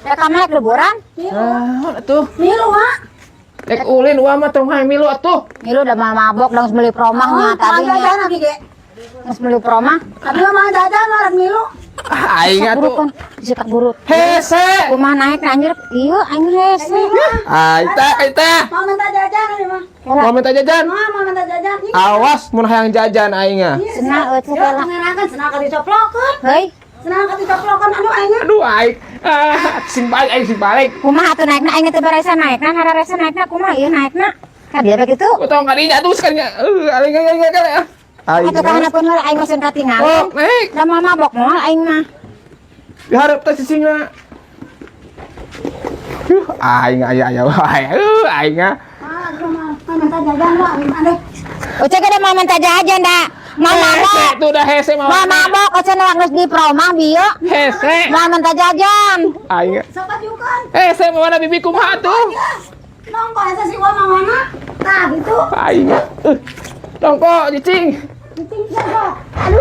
Rek ka mana liburan? Ah, atuh. Milu, Mak. Rek ulin uang mah tong hayang milu atuh. Milu udah mah mabok dong beli promahnya Tadi tadinya. jajan abi ge. Geus beli promah. Abi mah jajan mah rek milu. Ah, aing Burut atuh. kan, sikat burut. Hese. Kumaha naik anjir? Iya, aing hese. Aing teh, aing teh. Mau minta jajan abi mah. Mau minta jajan? Mau minta jajan. Awas mun hayang jajan aing ah. Senang euy Yo, lah. ngerakeun senang ka dicoplokeun. Heuy, Senang ka dicoplokeun aduh aing. Aduh aing. Ah, sing balik aing sing balik. Kumaha atuh naikna aing teh baresa naikna, hararesa naikna kumaha ieu naikna? Ka dia begitu. Ku tong kadinya tuh sekalinya. Eh, aing aing aing aing. Ah. Aing. Atuh kahanapun heula aing mah sieun katingalan. Oh, naik. Da mah mabok moal aing mah. Diharap teh cicingna. Huh, aing aya aya wae. Aing ah. Ah, aduh mah mau minta jajan mah aduh. Oce ge da mah minta jajan da. Mau Hese mabok. tuh dah hese mau. Mau mabok oce nu geus di promah bieu. Hese. Mau minta jajan. Aing. Sobat yukan. Hese mau mana bibi kumaha tuh? Nongko eta si Uwa mah mana? Tah gitu. Aing. Tongko cicing. Cicing siapa? Aduh.